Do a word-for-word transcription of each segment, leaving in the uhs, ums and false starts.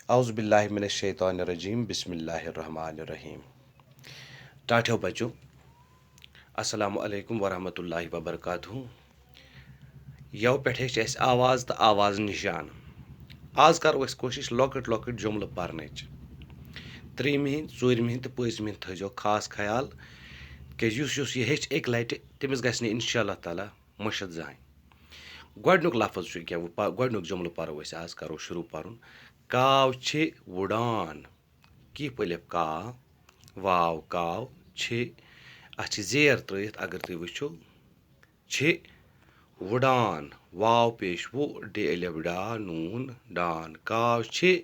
اعوذ باللہ من الشیطان الرجیم، بسم اللہ الرحمن الرحیم۔ ٹاٹھیو بچو، السلام علیکم ورحمۃ اللہ وبرکاتہ۔ یو پٮ۪ٹھ ہیٚچھ اَسہِ آواز تہٕ آواز نِشان۔ آز کرو أسۍ کوٗشِش لۄکٕٹۍ لۄکٕٹۍ جملہٕ پرنٕچ۔ ترٛیٚیِمہِ ہِنٛدۍ، ژوٗرِمہِ ہِنٛدۍ تہٕ پٲنٛژمہِ ہِنٛدۍ تھٲیزیو خاص خیال، کیٛازِ یُس یُس یہِ ہیٚچھِ اَکہِ لَٹہِ، تٔمِس گژھِ نہٕ اِنشاء اللہ تعالیٰ مٔشِتھ زٕہٕنۍ۔ گۄڈٕنیُک لفظ چھُ یہِ کیٛاہ؟ وۄنۍ پ-، گۄڈٕنیُک جملہٕ پرو أسۍ آز، کرو شروٗع پرُن۔ کاو چھِ وُڈان۔ کیپ الف کا، واو کاو، چھِ، اَتھ چھِ زیر ترٲیِتھ، اگر تُہۍ وٕچھِو، چھِ وُڈان۔ واو پیش وُ، ڈے الف ڈا، نوٗن ڈان۔ کاو چھِ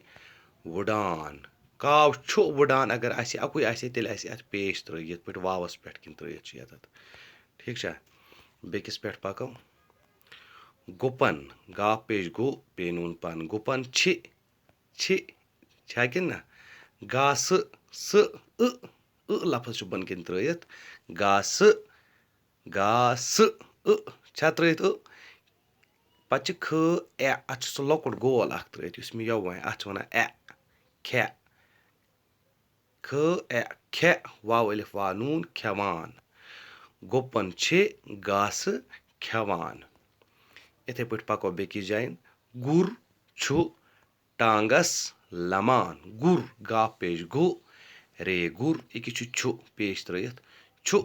وُڈان۔ کاو چھُ وُڈان، اگر آسہِ اَکُے آسہِ، تیٚلہِ آسہِ اَتھ پیش ترٲیِتھ، یِتھ پٲٹھۍ واوَس پٮ۪ٹھ کِنۍ ترٲیِتھ چھِ یَتَتھ۔ ٹھیٖک چھا؟ بیٚکِس پٮ۪ٹھ پَکو۔ گُپَن، گا پیش گُ، پے نوٗن پَن۔ گُپَن چھِ، چھِ، چھا کِنہٕ نہ؟ گاسہٕ، سہٕ، ٲ، ٲ لفظ چھُ بۄنہٕ کَنہِ ترٲیِتھ۔ گاسہٕ، گاسہٕ، ٲ چھا ترٲیِتھ ٲ؟ پَتہٕ چھِ کھ، اے، اَتھ چھُ سُہ لۄکُٹ گول اَکھ ترٲیِتھ، یُس مےٚ یَوٕ وَنہِ، اَتھ چھِ وَنان اے، کھےٚ۔ کھ، اے، کھےٚ، واو الف وا نوٗن، کھٮ۪وان۔ گُپَن چھِ گاسہٕ کھٮ۪وان۔ یِتھَے پٲٹھۍ پَکو بیٚکِس جایہِ۔ گُر چھُ ٹانٛگَس لَمان۔ گُر، گا پیش گُ، رے گُر، یہِ کیٛاہ چھُ؟ چھُ پیش ترٲیِتھ۔ چھُ،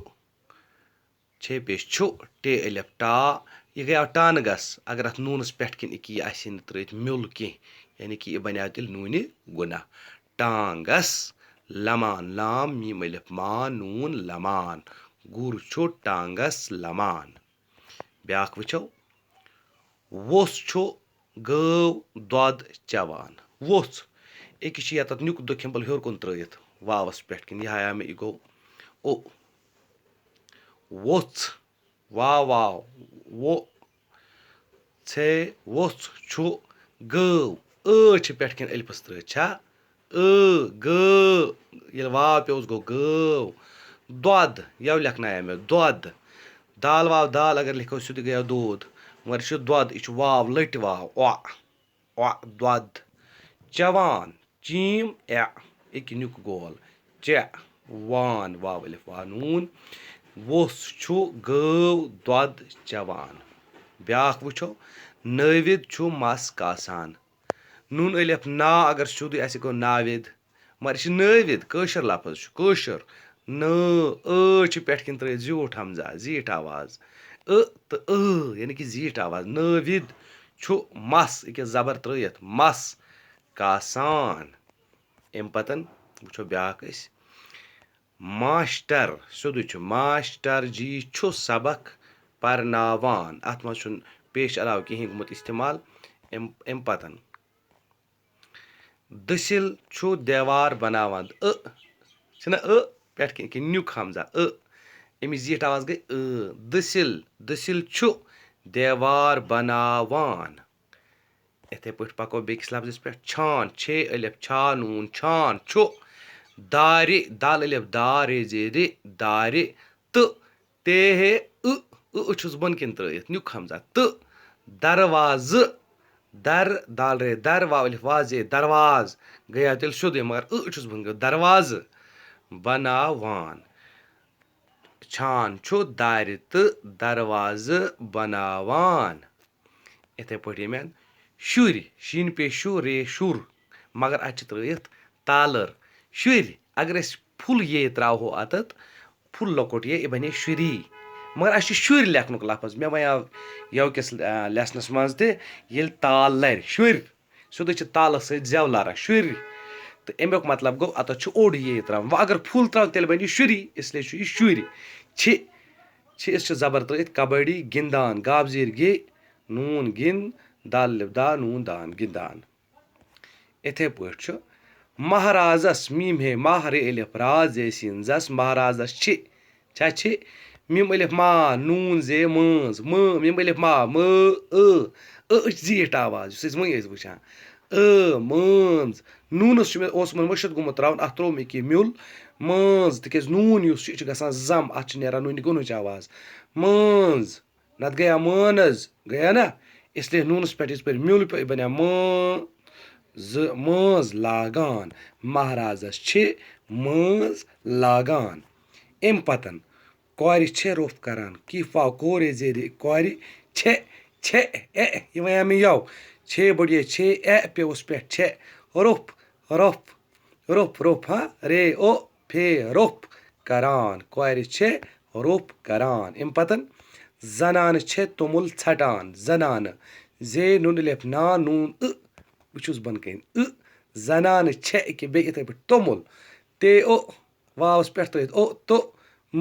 چھے پیش چھُ، ٹے الف ٹا، یہِ گٔیو ٹانٛگَس۔ اگر اَتھ نوٗنَس پٮ۪ٹھ کِنۍ یہِ کہِ یہِ آسہِ ہے نہٕ ترٲیِتھ میوٚل کینٛہہ، یعنی کہِ یہِ بَنیو تیٚلہِ نوٗنہِ گُناہ۔ ٹانٛگَس لَمان، لام میم الف ما، نوٗن لَمان۔ گُر چھُ ٹانٛگَس لَمان۔ بیٛاکھ وٕچھو۔ ووٚژھ چھُ گٲو دۄد چٮ۪وان۔ ووٚژھ۔ أکِس چھِ یَتَتھ نیُک دٔچھِنۍ بَل ہیوٚر کُن ترٲیِتھ واوَس پٮ۪ٹھ کِنۍ، یہِ ہایا مےٚ، یہِ گوٚو او۔ ووٚژھ۔ واو، واو، وو۔ ژھے، ووٚژھ چھُ گٲو۔ ٲ چھِ پٮ۪ٹھ کِنۍ الفَس ترٲیِتھ۔ چھا؟ ٲ، گٲو۔ ییٚلہِ واو پیوٚوُس گوٚو گٲو۔ دۄد، یَو لیکھنایے مےٚ، دۄد۔ دال واو دال اگر لیکھو، سیوٚدُے گٔیو دود۔ مگر یہِ چھُ دۄد، یہِ چھُ واو لٔٹۍ واو، او۔ او، دۄد۔ چٮ۪وان، چیٖم، اے، اکہِ نیُک گول۔ چےٚ، وان، واو الف وا نوٗن۔ ووٚژھ چھُ گٲو دۄد چٮ۪وان۔ بیٛاکھ وٕچھو، نٲوِد چھُ مَس کاسان۔ نوٗن الف نا اگر سیوٚدُے آسہِ، گوٚو ناوِد۔ مگر یہِ چھِ نٲوِد، کٲشُر لفظ چھُ، کٲشُر۔ نٲ، ٲ چھِ پٮ۪ٹھ کِنۍ ترٲیِتھ زیوٗٹھ ہمزہ، زیٖٹھ آواز۔ ٲ تہٕ ٲ، یعنی کہِ زیٖٹھ آواز۔ نٲوِد چھُ مَس، ییٚکیٛاہ زبر ترٲیِتھ، مَس کاسان۔ اَمہِ پَتَن وٕچھو بیٛاکھ أسۍ۔ ماسٹر، سیوٚدُے چھُ، ماسٹر جی چھُ سبق پرناوان۔ اَتھ منٛز چھُنہٕ پیش علاوٕ کِہیٖنۍ گوٚمُت استعمال۔ اَمہِ، اَمہِ پَتَن۔ دٔسِل چھُ دیوار بناوان۔ ٲ، چھِنہ ٲ پٮ۪ٹھ کِنۍ، کِنۍ نیُک ہمزہ، ٲ۔ اَمِچ زیٖٹھ آواز گٔے ٲ۔ دٔسِل، دٔسِل چھُ دیوار بناوان۔ یِتھَے پٲٹھۍ پَکو بیٚکِس لفظَس پٮ۪ٹھ۔ چھان، چھے الف چھا نوٗن، چھان چھُ دارِ، دال الف دا، رے زے رِ، دارِ تہٕ تے ہے ٲ، ٲ، ٲ چھُس بۄنہٕ کِنۍ ترٲیِتھ، نیُک ہمزہ۔ تہٕ دروازٕ، در، دال رے در، واو الف وا زے، درواز۔ گٔیو تیٚلہِ سیوٚدُے، مگر ٲ چھُس بۄنہٕ کِنۍ، دروازٕ بناوان۔ چھان چھُ دارِ تہٕ دروازٕ بناوان۔ یِتھَے پٲٹھۍ ییٚمٮ۪ن شُرۍ، شیٖن پے شُ، رے شُر، مگر اَتہِ چھِ ترٲیِتھ تالٕر۔ شُرۍ، اگر أسۍ full یے ترٛاوہو اَتَتھ، full لۄکُٹ یے، یہِ بَنے شُری۔ مگر اَسہِ چھُ شُرۍ لیکھنُک لفظ۔ مےٚ وَنیو یَوکِس، آ، lessonَس منٛز تہِ، ییٚلہِ تال لَرِ، شُرۍ، سیوٚدُے چھِ تالَس سۭتۍ زٮ۪و لَران، شُرۍ۔ تہٕ اَمیُک مطلب گوٚو، اَتَتھ چھُ اوٚڑ یے ترٛاوُن۔ وۄنۍ اگر full ترٛاوُن، تیٚلہِ بَنہِ یہِ شُری، اِسلیے چھُ یہِ شُرۍ۔ چھِ، چھِ، أسۍ چھِ زبر ترٛٲیِتھ کبڈی گِنٛدان، گاب زیٖر گے، نوٗن گِنٛد، دال الف دا، نوٗن دان، گِنٛدان۔ یِتھَے پٲٹھۍ چھُ مہرازس، میم ہے ماہ، رے الف راز، زے سیٖن زس، مہرازس چھِ، چھا چھِ، میم الف ما، نوٗن زے مٲنٛز، مٲ، میم الف ما، مٲ، ٲ، ٲ، أچھ زیٖٹھ آواز، یُس أسۍ وۄنۍ ٲسۍ وٕچھان۔ ٲ، مٲنٛز، نوٗنس چھُ مےٚ اوسمُت مٔشِتھ گوٚمُت ترٛاوُن، اَتھ ترٛوو مےٚ کہِ میوٚل، مٲنٛز، تِکیٛازِ نوٗن یُس چھُ، یہِ چھُ گژھان زم، اَتھ چھِ نیران نوٗنہِ گوٚنٕچ آواز۔ مٲنٛز، نَتہٕ گٔیا مٲنٛز، گٔیا نہ؟ اس لیے نوٗنَس پٮ۪ٹھ یِتھ پٲٹھۍ میوٚل پیوٚو، یہِ بَنیٛاو مٲ۔ زٕ مٲنٛز لاگان۔ مہرازس چھِ مٲنٛز لاگان۔ اَمہِ پتن کورِ چھےٚ روٚف کران۔ کیف واو کورے زیرِ کورِ چھےٚ، چھےٚ، اے، یہِ وَنیٛاو مےٚ یَو۔ چھے بٔڑیے چھے، اے پیوٚوُس پٮ۪ٹھ چھےٚ۔ روٚف، روٚف، روٚف، روٚف، ہا، رے، او، پھے، روٚف کران۔ کورِ چھےٚ روٚف کران۔ اَمہِ پتن زنانہٕ چھےٚ توٚمُل ژھٹان۔ زنانہٕ۔ زے نُنہٕ لیٚپھ نا نوٗن ٲ۔ بہٕ چھُس بۄنہٕ کَنہِ۔ ٲ۔ زنانہٕ چھےٚ أکیٛاہ بیٚیہِ یِتھَے پٲٹھۍ توٚمُل۔ تے او۔ واوَس پٮ۪ٹھ ترٲیِتھ او تو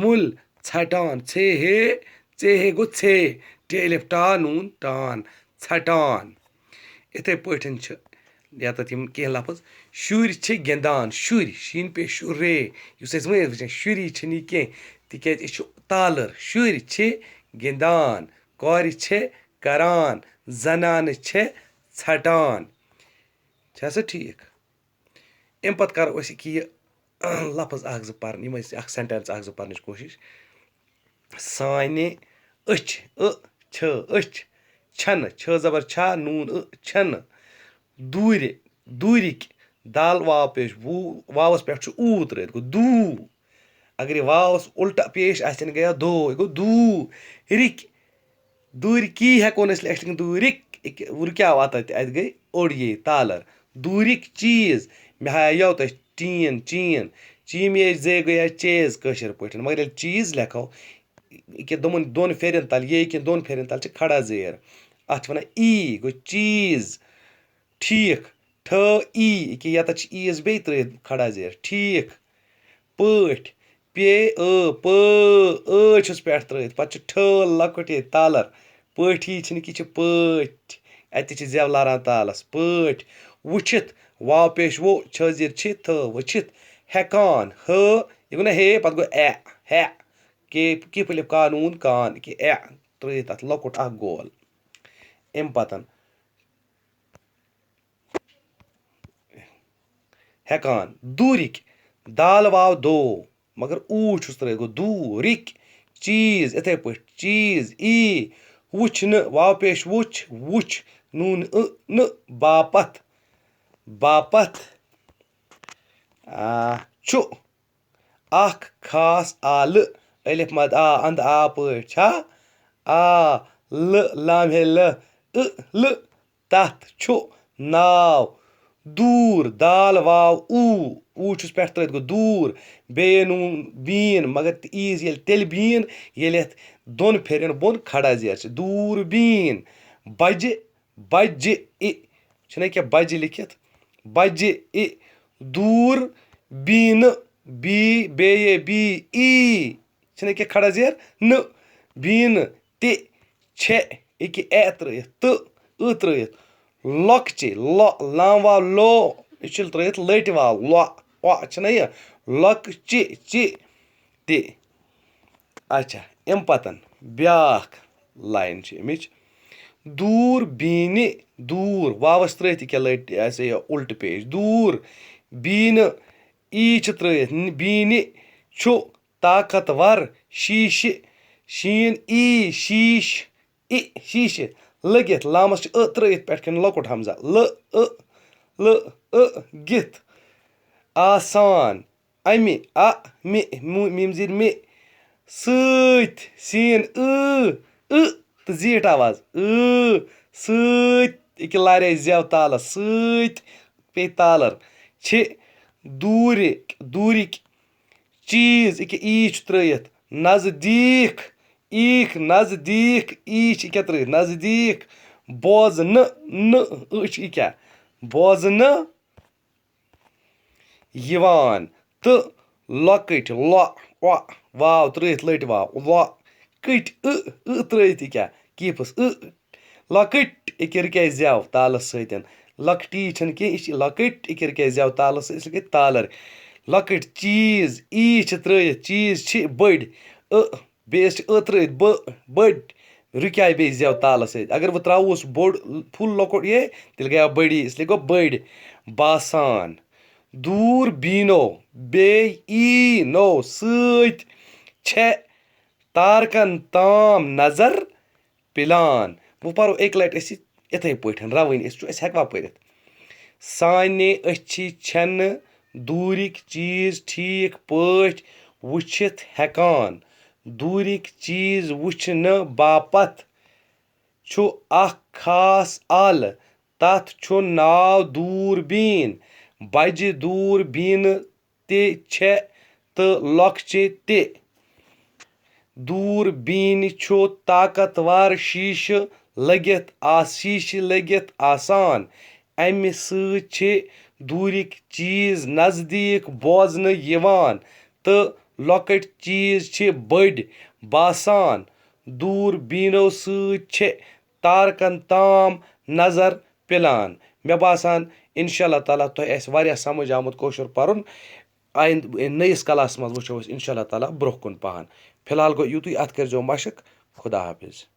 مُل ژھٹان۔ ژھے ہے، ژے ہے گوٚو ژھے۔ ٹے لیٚپھ ٹا نوٗن ٹان۔ ژھٹان۔ یِتھَے پٲٹھۍ چھِ یَتَتھ یِم کینٛہہ لفظ۔ شُرۍ چھِ گِنٛدان۔ شُرۍ، شیٖن پے شُرے۔ یُس أسۍ وۄنۍ ٲسۍ وٕچھان، شُری چھِنہٕ یہِ کینٛہہ، تِکیٛازِ یہِ چھُ تالر۔ شُرۍ چھِ گِنٛدان۔ کورِ چھِ کران۔ زنانہٕ چھِ ژھٹان۔ چھا سا ٹھیٖک؟ اَمہِ پتہٕ کرو أسۍ یہِ لفظ اکھ زٕ پرن، یِم أسۍ اکھ sentence اکھ زٕ پرنٕچ کوٗشِش۔ سانہِ أچھ، ٲ، چھِ، أچھ، چھَنہٕ، چھِ زبر چھا، نوٗن، ٲ، چھَنہٕ۔ دوٗرِ، دوٗرِکۍ، دال واو پیش وو، واوَس پٮ۪ٹھ چھُ اوٗ ترٲیِتھ، گوٚو دوٗ۔ اگر یہِ واوَس اُلٹا پیش آسہِ، تیٚلہِ گٔیو دو، یہِ گوٚو دوٗ۔ رِکۍ، دوٗرِکی ہٮ۪کو نہٕ أسۍ لیکھِتھ، لیکھِتھ دوٗرِک، یہِ کہِ-، رُکیو اَتَتھ تہِ، اَتہِ گٔے اوٚڑ یے تالر۔ دوٗرِکۍ چیٖز، مےٚ ہایو تۄہہِ ٹیٖن، چیٖن۔ چیٖم یے زے گٔیے چیز کٲشِر پٲٹھۍ۔ مگر ییٚلہِ چیٖز لیکھو، یہِ کہِ دۄمَن دۄن پھیرٮ۪ن تَل، یے کِنۍ دۄن پھیرٮ۪ن تَل چھِ کھڑا زیر۔ اَتھ چھِ وَنان ای، گوٚو چیٖز۔ ٹھیٖک، ٹھٲ ای، یہِ کہِ یَتَتھ چھِ ای یَس بیٚیہِ ترٲیِتھ کھڑا زیر۔ ٹھیٖک۔ پٲٹھۍ، پے ٲ، پٲ، ٲ چھُس پٮ۪ٹھ ترٲیِتھ، پتہٕ چھُ ٹھٲ لۄکُٹ ییٚتہِ تالر۔ پٲٹھی چھِنہٕ کہِ چھِ پٲٹھۍ، اَتہِ چھِ زٮ۪و لاران تالس۔ پٲٹھۍ، وٕچھِتھ، واو پیش وو، چھٲ زیر چھِ، تھٲ، وٕچھِتھ، ہٮ۪کان، ہٲ، یہِ گوٚو نہ ہے، پتہٕ گوٚو اے، ہے، کے، کہِ پھٔلِپ کا نوٗن کان، کہِ اے ترٲیِتھ اَتھ لۄکُٹ اکھ گول۔ اَمہِ پتن ہٮ۪کان۔ دوٗرِکۍ۔ دال واو دو، مگر اوٗ چھُس ترٲوِتھ، گوٚو دوٗرِکۍ۔ چیٖز، یِتھَے پٲٹھۍ۔ چیٖز، ای۔ وٕچھ نہٕ، واو پیش وٕچھ، وٕچھ۔ نوٗن ٲ نہٕ، باپتھ۔ باپتھ۔ آ، چھُ۔ اکھ خاص آلہٕ۔ الف مد آ، اند آ پٲٹھۍ چھا؟ آ، لہٕ، لام ہے لہٕ، ٲ، لہٕ۔ تَتھ چھُ ناو دوٗر، دال واو اوٗ، اوٗ چھُس پٮ۪ٹھ ترٲوِتھ گوٚو دوٗر، بیٚیہِ نوٗن بیٖن، مگر تہِ ایٖز ییٚلہِ تیٚلہِ بیٖن، ییٚلہِ اَتھ دۄن پھیرٮ۪ن بۄن کھڑا زیر چھِ، دوٗر بیٖن۔ بَجہِ، بَجہِ اِ، چھِنہ کینٛہہ بَجہِ لیکھِتھ؟ بَجہِ اِ، دوٗر بیٖنہٕ، بی، بیٚیہِ بی ای، چھِنہ کینٛہہ کھڑا زیر؟ نہٕ، بیٖنہٕ تہِ چھےٚ، ییٚکیٛاہ اے ترٲیِتھ تہٕ ٲ ترٲیِتھ۔ لۄکچہِ، لۄ، لام واو لو، یہِ چھُ ترٲیِتھ لٔٹۍ واو، لۄ، او چھِنہ یہِ؟ لۄکچہِ، چہِ، تہِ۔ اچھا، اَمہِ پتن بیٛاکھ line چھِ اَمِچ۔ دوٗر بیٖنہِ، دوٗر، واوَس ترٲیِتھ یہِ کیٛاہ لٔٹۍ، یہِ ہسا یہِ اُلٹہٕ پیش۔ دوٗر بیٖنہٕ، ای چھِ ترٲیِتھ، ن-، بیٖنہِ چھُ طاقتور شیٖشہِ، شیٖن ای شیٖش، ای شیٖشہِ لٔگِتھ، لامَس چھِ ٲ ترٲیِتھ پٮ۪ٹھ کِنۍ لۄکُٹ ہمزہ، لہٕ ٲ، لہٕ ٲ گِتھ۔ آسان، اَمہِ، اَ، مِ، مُ-، میٖم زیٖر مِ، سۭتۍ، سیٖن ٲ، ٲ تہٕ زیٖٹھ آواز، ٲ، سۭتۍ، یہِ کہِ لارے زٮ۪و تالَس سۭتۍ پیٚیہِ تالَر، چھِ دوٗرِ، دوٗرِکۍ چیٖز، یہِ کہِ ای چھُ ترٲیِتھ، نزدیٖک، ایٖکھ، نزدیٖک، ای چھِ یہِ کیٛاہ ترٲیِتھ؟ نزدیٖک، بوزنہٕ، نہٕ، ٲ چھِ یہِ کیٛاہ؟ بوزنہٕ یِوان، تہٕ لۄکٕٹۍ، لۄ، او، واو ترٲیِتھ لٔٹۍ واو، لۄ، کٕٹۍ، ٲ، ٲ ترٲیِتھ یہِ کیٛاہ؟ کیٖپس، ٲ، لۄکٕٹۍ، یہِ کہِ رُکے زٮ۪و تالَس سۭتۍ۔ لۄکٹی چھَنہٕ کینٛہہ، یہِ چھِ لۄکٕٹۍ، یہِ کہِ رُکے زٮ۪و تالَس سۭتۍ، أسۍ لٔگۍ تالَر۔ لۄکٕٹۍ چیٖز، ای چھِ ترٲیِتھ، چیٖز چھِ بٔڑۍ، ٲ، بیٚیِس چھِ ٲ ترٲیِتھ، بٔ، بٔڑۍ، رُکے بیٚیہِ زٮ۪و تالَس سۭتۍ۔ اگر بہٕ ترٛاووس بوٚڑ، full لۄکُٹ یے، تیٚلہِ گٔیو بٔڑی، اس لیے گوٚو بٔڑۍ۔ باسان۔ دوٗر بیٖنو، بیٚیہِ ای نو سۭتۍ چھےٚ تارکن تام نظر پِلان۔ وۄنۍ پَرو اَکہِ لَٹہِ أسۍ یہِ یِتھَے پٲٹھۍ، رَوٕنۍ، أسۍ چھُ، أسۍ ہٮ۪کوا پٔرِتھ؟ سانہِ أچھِ چھنہٕ دوٗرِکۍ چیز ٹھیک پٲٹھۍ وُچھِتھ ہیکان۔ دوٗرِکۍ چیز وُچھنہٕ باپتھ چھُ اکھ خاص آلہٕ۔ تتھ چھُ ناو دوٗر بیٖن۔ بجہِ دوٗر بیٖنہٕ تہِ چھےٚ تہٕ لۄکچہِ تہِ۔ دوٗر بیٖنہِ چھُ طاقتور شیٖشہٕ لٔگِتھ آ-، شیٖشہٕ لٔگِتھ آسان۔ امہِ سۭتۍ چھِ دوٗرِکۍ چیز نزدیٖک بوزنہٕ یِوان تہٕ لۄکٕٹۍ چیز چھِ بٔڑۍ باسان۔ دوٗر بیٖنو سۭتۍ چھِ تارکن تام نظر پِلان۔ مےٚ باسان، انشاء اللہ تعالیٰ، تۄہہِ آسہِ واریاہ سمجھ آمُت کٲشُر پرُن۔ آیندٕ نٔیِس کلاسس منٛز وٕچھو أسۍ انشاء اللہ تعالیٰ برونٛہہ کُن پہن۔ فی الحال گوٚو یُتُے، اتھ کٔرۍزیو مشق۔ خدا حافظ۔